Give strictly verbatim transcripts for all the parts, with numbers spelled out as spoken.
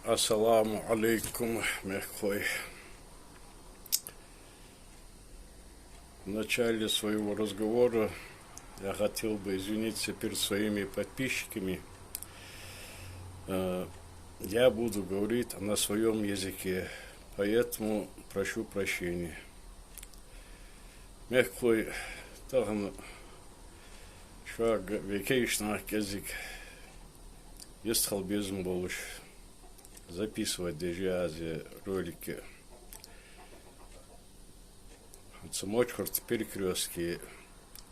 Ассаламу алейкум, мехкахой. В начале своего разговора я хотел бы извиниться перед своими подписчиками. Э, Я буду говорить на своем языке, поэтому прошу прощения. Мехкахой, тахан шуга вай кегийча наха кӀеззига йистхила безам болаш записывать деш я аз ер ролик. Цу Мочкъий-Юрта перекрёстке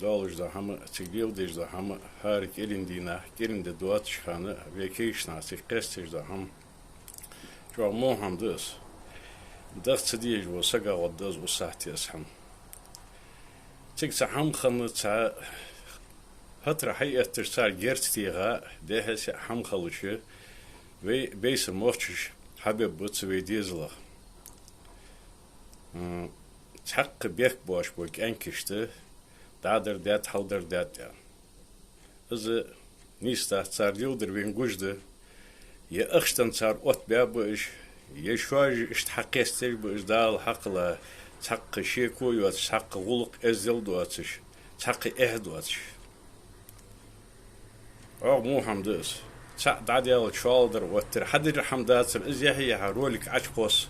долаш дола хӀама, цига леладеш дола хӀама, хӀара кӀирандийнахьа, кӀиранди доацача хана вай кегийча наха цига къестадеш дола хӀама. ЧӀоагӀа во хӀама да из. Даха ца дезаш вола саг гӀоргда из укх сахьте из хӀама. Цига цхьа хӀама хинна, цхьа хатар хьаэтташ, цар герз теха, дехьа-сехьа хӀама хилча, вай бейсанна мохчаш хьабергба цу вай дезалах. М, цхьаккха бехк боацаш бола кӀаьнкашта дӀадар даьд, хьалдар даьд аьнна. Из нийса дац, цар леладар вайна гуш да. Е ахчанца цар оттабаь ба уж, е шоаш иштта хьакъестадеш ба уж, Дала хьакхелла, цхьаккха шеко йоацаш, цхьаккха гӀулакх, эздел доацаш, цхьаккха эхь доацаш. ЧӀоагӀа во хӀама да из. ЦаӀ дӀадаьлча шоллагӀдар оттар. Хьадир хӀама дацар, из яхьа-яхьа ролик Ӏочукхосс.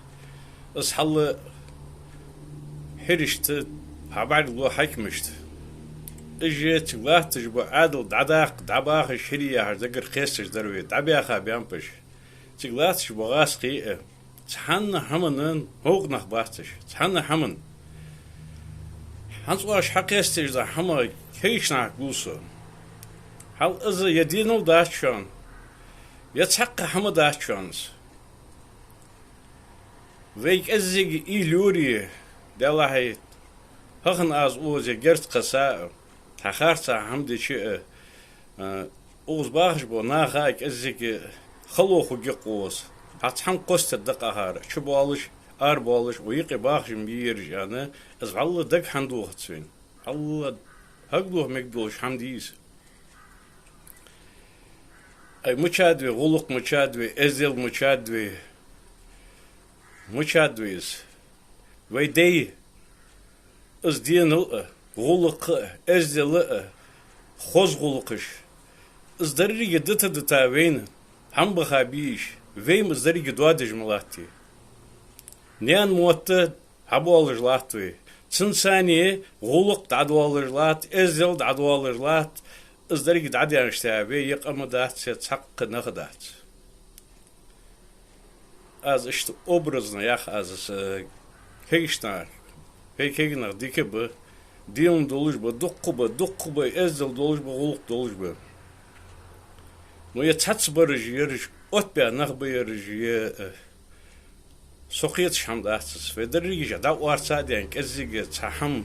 Из хьал хьирашта хьабӀаргало хьакимашта. Уж цига латташ бола Ӏаьдал дӀадаккха, дӀабахаш, хӀирий яхаш дагара кхесташ дар вай, дӀабаьха бампаш. Цига латташ бола гӀазкхий а, цхьанна хӀаманна новкъа нах бац уж, цхьанна хӀаманна. ХӀанз оаш хьакъестадеш дола хӀама кегийча нахага лу со. Хьал из е денал дац шоана, е цхьаккха хӀама дац шоана из. Вай кӀеззига уйла йоре, Даьллахьа, хӀанз аз укхаза герз кхесса а, цхьа харцахьа хӀама дича а, а, укхаза бахаш бола наха а кӀеззига хало хургья-кх укхаза. Хьа цхьанна кхоссадергда-кх акхар, чу боалаш, ара боалаш, укх юкъе бахаш ма бий ераш аьнна, из вӀалла дага хӀана дохац вайна? ВӀалла хьагуллуха мегаш долаш хӀама дий из? Ай, мичад вай гӀулакх, мичад вай эздел, мичад вай, мичад вай из? Вай дай, из денал а, гӀулакх а, эздел а, хоза гӀулакхаш, из деррига дита-дита вайна хӀама баха бий уж, вай-м из деррига доадеш ма латтий? Наьна мотт хьабоалаш латт вай. Цунца цхьана гӀулакх дӀадоалаш латт, эздел дӀадоалаш латт, из деррига дӀадаьнначул тӀехьагӀа вай е къам дац, е цхьаккха нах дац. Аз иштта образно йоах аз, э, кегийча наха, вай кегий нах дика ба, денал долаш ба, дукха ба, дукха ба, эздел долаш ба, гӀулакх долаш ба. Но е цхьацца бараш, ераш оттабаь нах ба ераш, е, э, со кхеташ хӀама дац из. Вай деррига а дӀаорца а даьнна, кӀеззига цхьа хӀама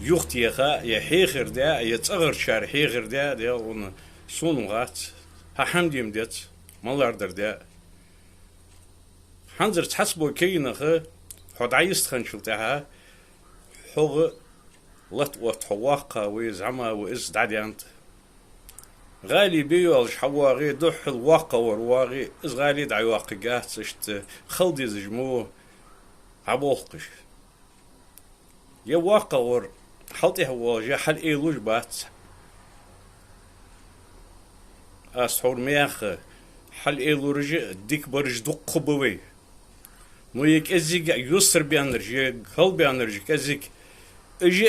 юхатеха, е хьехар даь, е цӀагӀарчар хьехар даь, Даьла гӀо, сона ма хац, хьа хӀама де ма деза, малагӀдар даь. ХӀанзара цхьацца бола кегий нах хьо дӀайистхинначул тӀехьагӀа, хьогӀ лата отт, хьо воккха ва, зӀамига ва, из дӀадаьннад. ГӀалий бе йоаллаш хьавоагӀе, духхьал воккхагӀвар воагӀе, из гӀалий дӀайоаккхаргьяц, иштта хила дезаш мо хьаболх уж. Е воккхагӀвар хьалтӀехьа воалаш, е хьалъайлуш бац. Аз тхьовра ма яхха, хьалъайлураш а, дика бараш дукха ба вай. Но е кӀеззига юстара баьннараш, е хала баьннараш кӀеззига, уж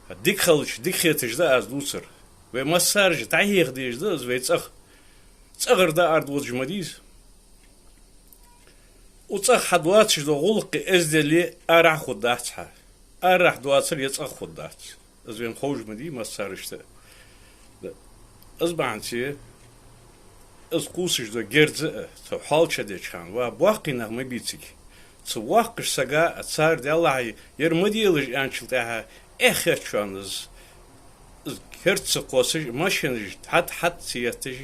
а дика хилча, дика хеташ да аз дувцар. Вай массараш дӀахьеха дезаш да из вай цӀагӀа. ЦӀагӀара дӀаара доацаш ма дий из. Укх цӀагӀа хьадоацаш дола гӀулакхи эздели арахьа хургдац хьа. Арахьа доацар е цӀагӀа хургдац. Из вайна ховш ма дий массарашта. Из бахьанца из кхувсаш дола герз а, цу хьоалча деча хана, ва боккхий нах ма бий цига. Цу воккхача сага а, цар, Даьллахьа, ер ма делаш аьнначул тӀехьагӀа, эхь хет шоана из. Из керта ца кхоссаш, машинаш хьат-хьат ца етташ,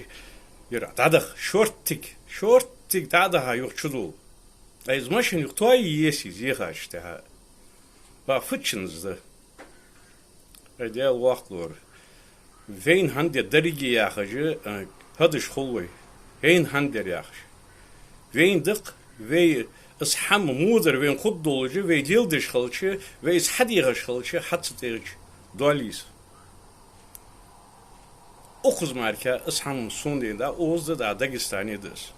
ер дӀадаха, шорттига, шорттига дӀа а даха, юха чудола. Ай, из машина юха тоае еза из, ехача тӀехьа. Ва фу чу из да? Ай, Даьла воккха лора. Вайна хӀама дар деррига яхаш, а, хьадеш хул вай. Вайна хӀама дар яхаш. Вайна да-кх, вай из хӀама мо дар вайна хургдолаш, вай леладеш хилча, вай из хьадийгӀаш хилча, хьа ца тӀегӀача доаллийса. Укхаза мара из хӀама сона ден да, укхаза да, Дагестане да из.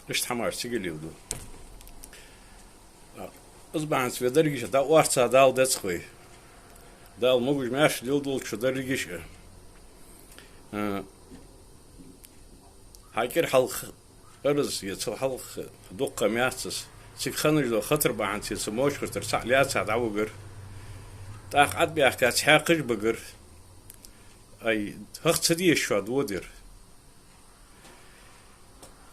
Иштта хӀамаш цига леладу. Из бахьанца вай дерригаш а дӀа орца Дала деза-кх вай. Дала могаш-маьрша леладолда шо дерригаш а. А, хьа кӀира хьалха арз, е цул хьалха дукха ха яц из. Цига хинна дола хатар бахьанца цу Мочкъий-Юртара цхьаъ лаьца дӀавигар. ТӀаккха Ӏад баьхка цхьаькхаш бигар. Ай, хӀаьта ца дезаш шо додир.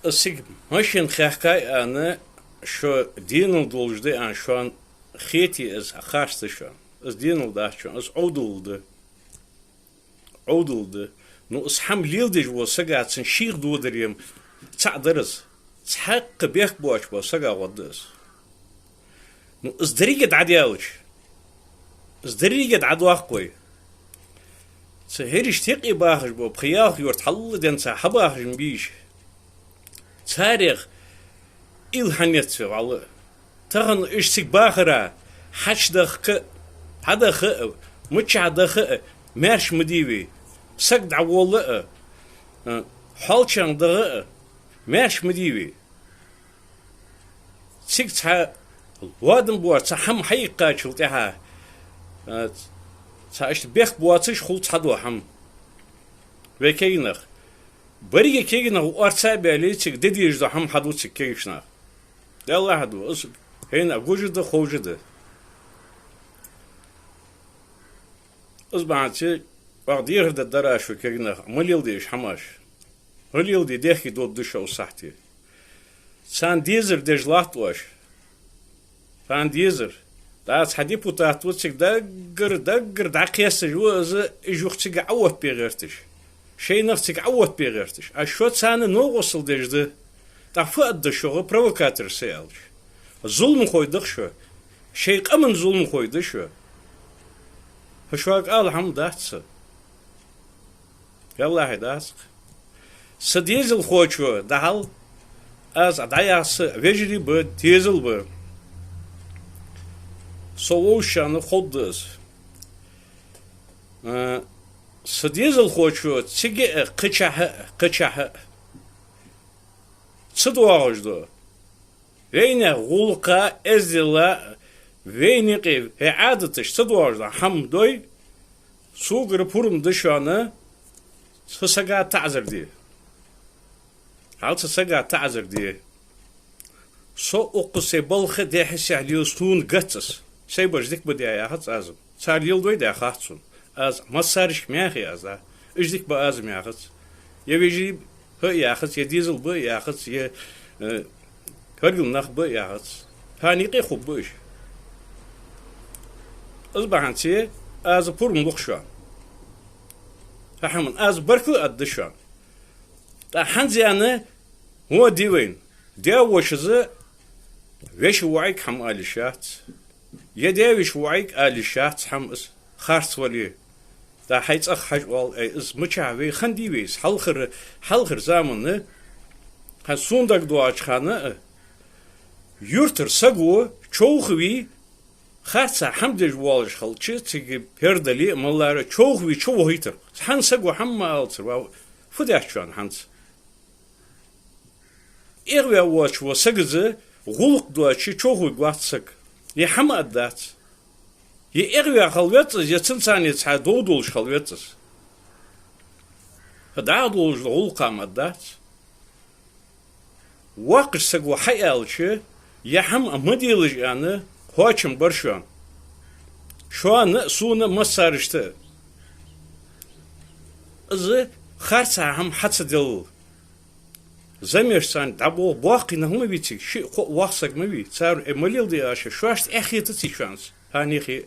Аз цига машен хехкай аьнна, шо денал долаш да аьнна, шоана хете, аз харц да шоана. Аз денал дац шоана, аз Ӏовдал да. Ӏовдал да. Ну, аз хӀама леладеш вола саг а цун шийх додаре-м цаӀ дар аз. Цхьаккха бехк боацаш бола саг а гӀоргда аз. Ну, из деррига дӀадаьлча, из деррига дӀадоаккх вай. Цу хӀирашта юкъе бахаш бола пхи-ялх юрт хьалладенна цхьа хьабахаш ма бий уж. Царех уйла хьаннец ве вӀалла а. Тахан уж цига бахара, хьачу дахка а, хьадаха а, мичахьа даха а, маьрша ма дий вай. Саг дӀаволла а, а, хьоалчагӀа даха а, маьрша ма дий вай. Цига цхьа лоадам боацаш цхьа хӀама хьаийккхачул тӀехьагӀа, а, цхьа иштта бехк боацаш хул цхьадола хӀама. Вай кегий нах. Беррига кегий нах орца а баьле, цига де дезаш дола хӀама хьаду цига кегийча наха. Далла хьаду, из хӀанз а гуш да, ховш да. Из бахьанца оаха дехар дергдар шо, кегий нах, ма леладе уж хӀамаш. ХӀа леладе, дехке додда шо укх сахьте. Царна дезар деш латт оаш. Царна дезар. ТӀаккха цхьа депутат ва цига, даггара, даггара дӀакхесташ ва из, уж юха цига Ӏооттабе гӀерташ. Шоай нах цига Ӏооттабе гӀерташ. А шо царна новкъостал деш да. ТӀаккха фу аргда шуга, провокатораш са аьлча? Зуламхой да-кх шо. Шоай къаман зуламхой да шо. ХӀа, шуга ала хӀама дац са. Валлахьи, дац-кх. Са дезалхочо дӀахьал аз дӀаяхьа са вежарий ба, дезал ба. Со вовшашта ховргда аз. А, са дезалхочо цига а, кхычахьа а, кхычахьа а ца доагӀаш дола вайнаьха гӀулакха, эздела, вайна юкъе вай Ӏадаташ ца доагӀаш дола хӀама дой, согара пурам да шоана цу сага таӀазар де. Хьал цу сага таӀазар де. Со укхаза сай балха а, дехьа-сехьа лела сона гӀертац аз. Сай бараш дика ба даь яхац аз. Цар леладой даь хац сона. Аз массарашка ма яхий аз, а? Уж дика ба аз-м яхац. Е вежарий ба яхац, е дезал ба яхац, е, э, гаргара нах ба яхац. ХӀана юкъе хургба уж? Из бахьанца аз пурам лу-кх шоана. ХӀа, хӀаман аз баркал а аргда шоана. ТӀаккха хӀанз аьнна, хӀама дий вайна. Даь-вошас веший воӀага хӀама ала йиш яц. Е даь-веший воӀага ала йиш яц хӀама из, харц вале. ТӀаккха хьай цӀагӀа хьажа оал, ай, из мичахьа вай хиннадий вай из? Хьалхара, хьалхара заман, хӀанз сона дагадоагӀача хана а, юртара саго човхаве, харцахьа хӀама деш воалаш хилча, цига пердале а, маллара човхаве чувахийтар. Цхьан саго хӀама ма алацар, ва, фу даьд шоана хӀанз? ЭгӀаваь воацаш вола саг из, гӀулакх доацаш човхавергвац саг. Е хӀама аргдац. Е эгӀаваь хила веза из, е цунцара цхьа дов долаш хила веза из. ХӀа, дӀахо долаш дола гӀулакх-м аргдац. Воккхача саго хьааьлча, е хӀама ма делаш аьнна, кхоачам бар шоана. Шоана а, сона а, массарашта а. Из харцахьа хӀама хьа ца делла. Замешца дӀаболх боккхий нах ма вий цига, шиъ-кхоъ воккха саг ма вий. Цар, э, ма леладе аша, шоашта эхь хетаций шоана из? ХӀана яхий?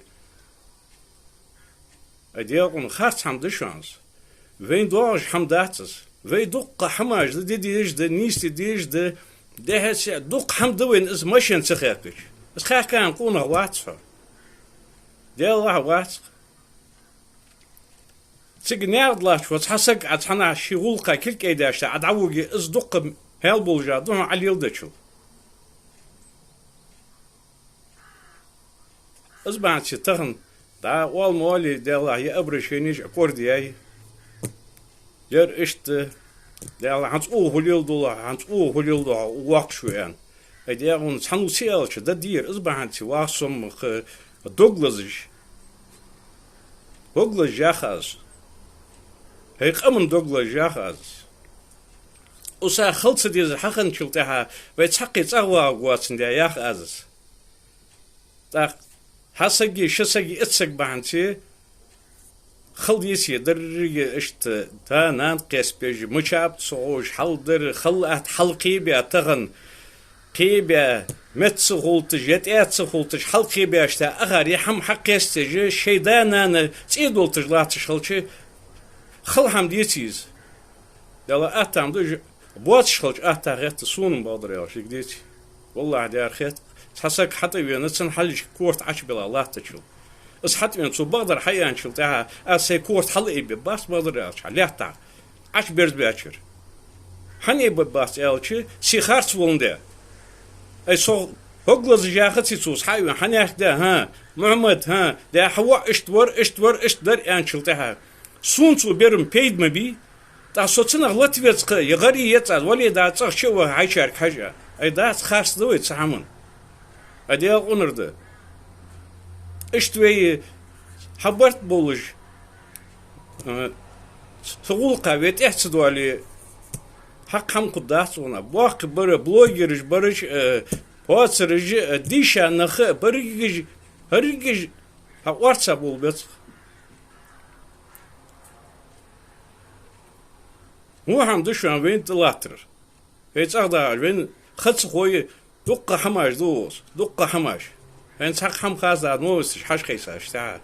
Ай, Даьла къинах, харц хӀама да шоана из. Вайна доагӀаш хӀама дац из. Вай дукха хӀамаш да, де дезаш да, нийсде дезаш да, дехьа-сехьа дукха хӀама да вайна из машен ца хехкача. Из хехкаенна къонах вац хьо. Даьла ваха вац-кх. Цига наькъа тӀа латташ вола цхьа саг, Ӏа цхьаннахьа ший гӀулакха кулг айдеш, Ӏа дӀавуге, из дукха Хьал болаш да хьона Ӏалил дачул. Из бахьанца тахан дӀа оал ма оалий, Даьллахь, е обращенеш а кор де яй. Ер иштта, Даьллахь, хьанца укхо хьулел долу, хьанца укхо хьулел долу, воккхуш ву аьнна. Ай, дегӀун цхьанну ца аьлча, да дийр, из бахьанца вахсом ха дог лазаш. Дог лазаш яха аз. Хьай къаман дог лазаш яха аз. Уса хала ца дезар хьахинначул тӀаьхьа вай цхьаккха цӀагӀа вагӀа воацандаь яха аз. ТӀаккха хьа саги, ша саги, эццаг бахьанца хала дийце дерриге иштта да-нана кхесбеш, мичаб ца ховш, хьал дар, хала атта, хьал кхебе тахан, кхебе, метта ца хулташ, я тӀе ца хулташ, хьал кхебеш та ахар, я хьама хьакхестеш, шай да-нана цӀе долташ латташ хилча, хала хьама деций из? Дала атта хьама ду, боацаш хилча атта хетта суна бакъдар аьлча, шийга деций? Валлахь, дера хетта, цхьа саг хьатӀавена, цун хьалхашка корта Ӏочубелла латтачул. Из хьатӀавена, цо бакъдар хьаяьнначул тӀаьхьа, аз сай корта хьалаайбе бац бакъдар аьлча, хьа лаьттахь Ӏочуберзабаьчар. Хьан айбе бац аьлча, се харц воландаь. Ай, со хӀог лазаш яхаций цо, хьа а вена, хьанехк да, хӀа, Мухьаммад, хӀа, да, хьа воӀ иштта вар, иштта вар, иштта дар аьнначул тӀаьхьа. Суна цо бер-м пайда ма бий. ТӀаккха со цунах лата веза кха, я гӀари ецӀа, вале да цӀагӀа чу а ваха хьайчаьрга хьажа. Ай, дац, харц да вай цу хьаман. Ай, Даьла къунар да. Иштта вай хьабарт болаш, э, цу гӀулакха вай тӀехь ца доале, хьакха хьама хургдац хьона. Боккхий бара, блогераш бараш, э, поцараш, э, дийша нах а, барригаш, хӀарригаш хьа орца болабецкъа. ХӀун хьама да шоана вайна тӀалаттар? Вай цӀагӀа дахаш, вайна хацахой, дуккха хьамаш ду оцу, дуккха хьамаш. Вайна цхьаккха хьама хаза новосташ хьажа кхайсаш, тӀаьхьа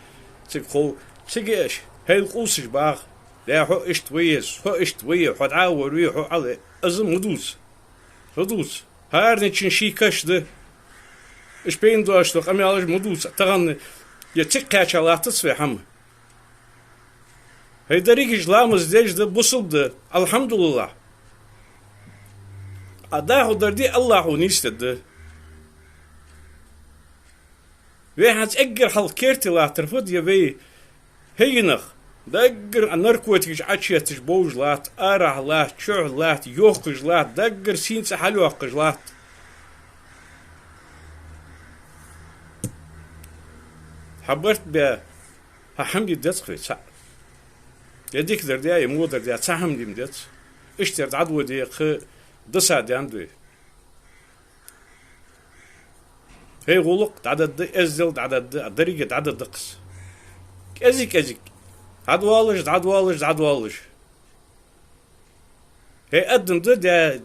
цига хов, цига аш, хӀайла къувсаш баха, да, хьо иштта вай, хьо иштта вай, хьо дӀа а вар вий, хьо Ӏала, из ма дувца. Ма дувца. ХӀаранечун ший каш да. Уж пайна доацаш дола къамаьлаш ма дувца. Тахан я цига кхаьча латтац вай хьама. ХӀай дерригаш ламаз деш да, бусалба да, алхьамдулиллахь. А даха дар ди Аллахьо нийсдергда. Вай хӀанз эггара хьалха керте латтар фуд, я вай хӀаьгинах, даггара а наркотикаш Ӏочуетташ бовш латт, арахь латт, чухь латт, йохкаш латт, даггара сийна цӀи хьалйоаккхаш латт. Хьа барт бе, хьа хьама дийр децкъа вай цхьаъ. Я дикадар де, я водар де, цхьа хьама дийр децкъа. Иштта дӀадоде кха даса даьннад вай. ХӀай гӀулакх дӀададда, эздел дӀададда, а дерриге дӀададда-кх из. КӀезиг-кӀезиг. ДӀадоалаш, дӀадоалаш, дӀадоалаш. ХӀай адам да, да,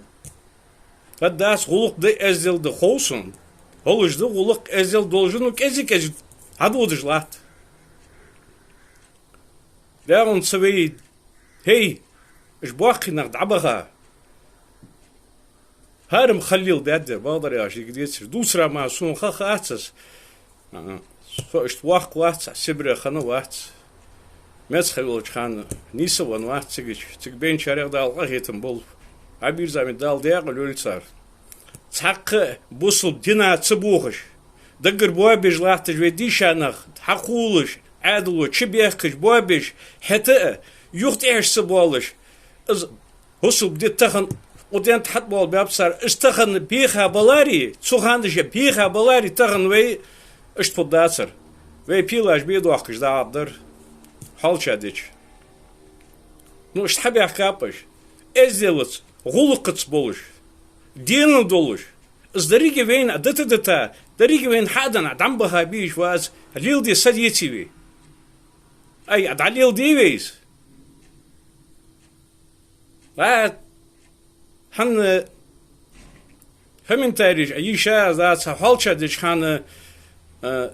гӀаддац, гӀулакх да, эздел да, хов сона. ХӀолаш да гӀулакх, эздел долаш, ну, кӀезиг-кӀезиг дӀадодаш латт. Дагун ца вай, хӀей, уж боккхий нах дӀабаха. ХӀара-м хала леладаьд ер, бакъдар аьлча, дика деций. Дувцар ма суна ха хацас. А, со иштта воккха вац, Сибре хинна вац. Меца ха йолча хана нийса венна вац цигача. Цига бенчарех Дала къахетам болба. Ӏабирзаме Дала декъала йойла цар. Цхьаккха бусалба дина ца бохаш, даггара боабеш латташ вай дийша нах, хьакхувлаш, Ӏаьдало чубехкаш, боабеш, хӀета а, юхатӀехьаш ца боалаш, из бусалба ди тахан укх ден тӀа хьатӀабоалабаьб цар, уж тахан беха баларе, цу хана уж беха баларе, тахан вай иштта хургдацар. Вай пилаш бе доахкаш дагӀаргдар, хьоалча деча. Ну, иштта хьабаьхкаб уж, эзделаца, гӀулакхаца болаш, денал долаш. Из дерриге вайна дита-дита, дерриге вайна хьаденна, дӀа ма баха бийша вац, леладе са деций вай? Ай, дӀалеладе вай из. А, хӀанна комментареш а йийша дац, хьоалча деча хана, а,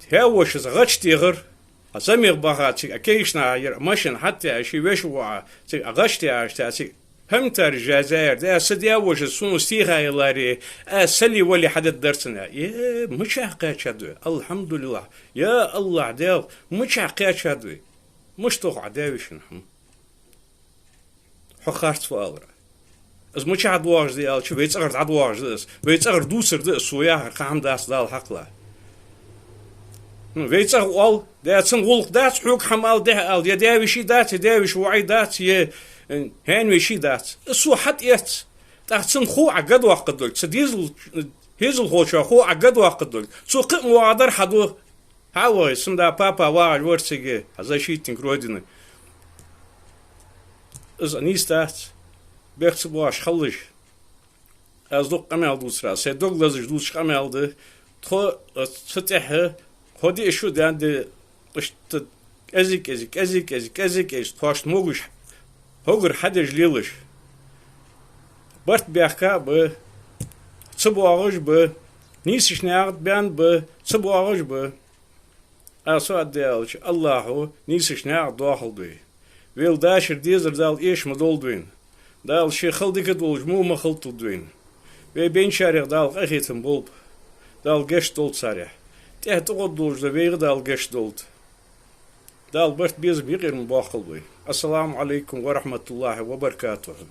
хьа вошас гӀач дехар, а замех баха цига, а кегийча наха яр, машина хьатта а, ший веший воӀа цига, а гӀач дехаш та цига. Комментареш жазаяр, да, са даь-воша сона стиха еларе, а, сали-вали хьададдар цунна. Э, мичахь кхаьчад вай? Алхьамдулиллахь. Я Аллахь, Даьла, мичахь кхаьчад вай? Мишта тоху Ӏа даь-вешийна хьама? Хьо харц ву алара. Из мичахьа доагӀаш да аьлча, вай цӀагӀара дӀадоагӀаш да из. Вай цӀагӀара дувцар да из, цо яхар кхы хӀама дац Далла хьакъала. Ну, вай цӀагӀа оал, да цун гӀулакх дац, хьога хӀама ала, дехьа ала, е даь-веший дац, е даь-веший воӀий дац, е, э, хьаьнавеший дац. Из цо хьатӀаэц. ТӀаккха цун хов Ӏа гӀадваккха долга, цу дезал-, хезалхочоа хов Ӏа гӀадваккха долга. Цо кхы а воагӀадар хьа ду. Хьа вай, сунда папа вагӀаш вар цига, хьа защитник Родины. Из нийса дац. Бехк ца боаккхаш хилалаш. Аз дукха къамаьл дувцар, сай дог лазаш дувцаш къамаьл да. Тхо, э, цу тӀехьа, хьо диъ шу даьнна де, иштта кӀезиг-кӀезиг, кӀезиг-кӀезиг, кӀезиг-кӀезиг, тхоашта могаш хьогар хьадеш лелаш. Барт баьхка а ба, ца боагӀаш а ба, нийсача наькъа тӀа баьнна а ба, ца боагӀаш а ба. Аз фу аргда аьлча, Аллахьо нийсача наькъа тӀа доахалда вай. Вай дашар, дезар Дала эша ма долда вайна. Дала ший хала дика долаш во ма хилийталда вайна. Вай бенчарех Дала къахетам болба. Дала гешт долда царех. ТӀехьа тӀагӀоргдолаш да вайга Дала гешт долда. Дала барт, безам юкъера ма боаккхалба вай. Ассаламу Ӏалайкум ва рахьматуллахӀи ва баракатухӀ.